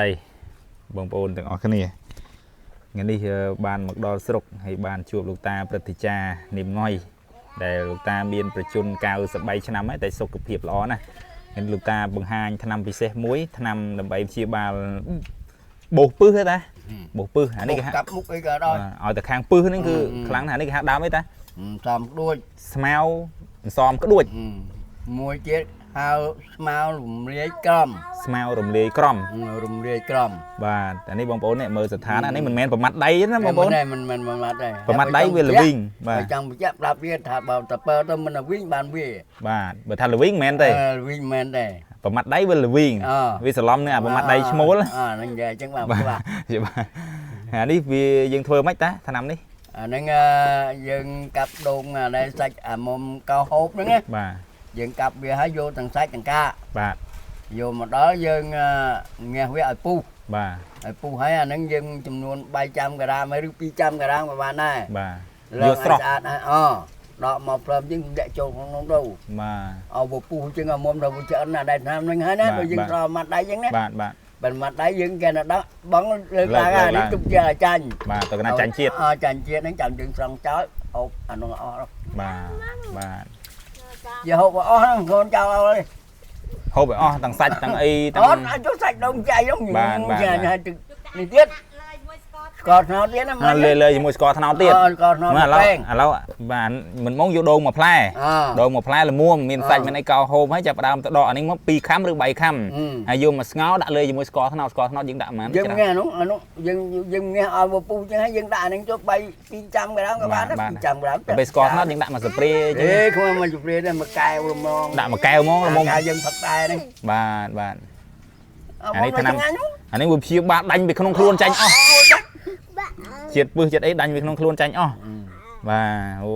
ដីបងប្អូនទាំងអស់គ្នាថ្ងៃនេះបានមកដល់ស្រុកហើយបានជួបលោកតាព្រឹទ្ធាចារ្យនិមងុយដែលលោកតាមានប្រជជន93ឆ្នាំហើយតែសុខភាពល្អណាស់ហើយលោកតាបង្ហាញថ្នាំពិសេសមួយថ្នាំដើម្បីព្យាបាលបោសពឹសទេតាបោសពឹសអានេះគេហៅ កាប់មុខអីក៏ដោយ ឲ្យតែខាងពឹសហ្នឹងគឺខ្លាំងណាស់អានេះគេហៅដើមអីតា សំដួច ស្មៅអន្សមក្ដួច មួយទៀតហៅស្មៅរំលាយក្រម ស្មៅរំលាយក្រម រំលាយក្រម បាទអានេះបងប្អូននេះមើលស្ថានអានេះមិនមែនប្រមាត់ដៃទេណាបងប្អូន មិនមិនប្រមាត់ទេ ប្រមាត់ដៃវាល្វីងបាទ បើចង់បញ្ជាក់ប្រាប់វាថាបើតពើទៅមិនវិញបានវា បាទបើថាល្វីងមិនមែនទេ វិញមែនទេ ប្រមាត់ដៃវាល្វីង អ វាសន្លំនឹងអាប្រមាត់ដៃឈ្មោល អហ្នឹងនិយាយអញ្ចឹងបាទ បាទ បាទ ជាបាទអានេះវាយើងធ្វើម៉េចតាថ្នាំនេះ អាហ្នឹងយើងកាប់ដូងអានេះសាច់អាមុំកោហូបហ្នឹងណា បាទ យើងកាប់វាហើយយកទាំងសាច់ទាំងកាក បាទ យកមកដល់យើងងាះវាឲ្យពុះ បាទ ឲ្យពុះហើយអាហ្នឹងយើងចំនួន300ក្រាមឬ200ក្រាមក៏បានដែរ បាទ លើ យកស្រស់ ស្អាតហើយអដកមកព្រមយើងដាក់ចូលក្នុងនោះទៅ បាទ អោពុះជាងអាមុំដល់វាឆ្អិនណាដែរឆ្នាំហ្នឹងហើយណា បាទ ដូចយើង បាទ ស្រោមាត់ដៃអញ្ចឹងណា បាទបាទ បើមាត់ដៃយើងគេណាដាក់បងលើកឡើង លើកឡើង អានេះទុកជាអាចាញ់ បាទតើកណាចាញ់ជាតិ អចាញ់ជាតិហ្នឹងចាំយើងស្រង់ចោលហូបអានោះអស់ បាទបាទ ជាហូបអស់ហ្នឹងកូនចៅអើយ ហូបឲ្យអស់ទាំងសាច់ទាំងអីទាំង អត់អាចចូលសាច់ដងចៃហ្នឹង បាទបាទ ចាញ៉ាទឹកនេះទៀតស្ករត្នោតទៀតណា ណាលេលេជាមួយស្ករត្នោតទៀត អស្ករត្នោត មើលឥឡូវ ពេង ឥឡូវបាទមិនមកយកដូងមួយផ្លែ អ ដូងមួយផ្លែល្មមមានសាច់មានអីកោហូបហើយចាប់ផ្ដើមទៅដកអានេះមក2ខាំឬ3ខាំហើយយកមកស្ងោរដាក់លើជាមួយស្ករត្នោតស្ករត្នោតយើងដាក់ប៉ុន្មាន យើង ច្រើន ងាះនោះអានោះយើងយើងងាះឲ្យពពុះចឹងហើយយើងដាក់អាហ្នឹងចូល3 200ក្រាមក៏បានដែរ បាទ 200ក្រាម ដល់ពេលស្ករត្នោតយើងដាក់មកស្ព្រា អេ ចឹង ខ្ញុំមកជម្រាបដែរមកកែវល្មង ដាក់មួយកែវហ្មងល្មម កែវយើងផឹកដែរហ្នឹង បាទបាទ អ អានេះថ្នាំ ឆ្ងាញ់ហ្នឹង អានេះវាព្យាបាលដាញ់ពីក្នុងខ្លួនចាញ់អស់ជាតិពឹសជាតិអីដាញ់ពីក្នុងខ្លួនចាញ់អស់បាទអូ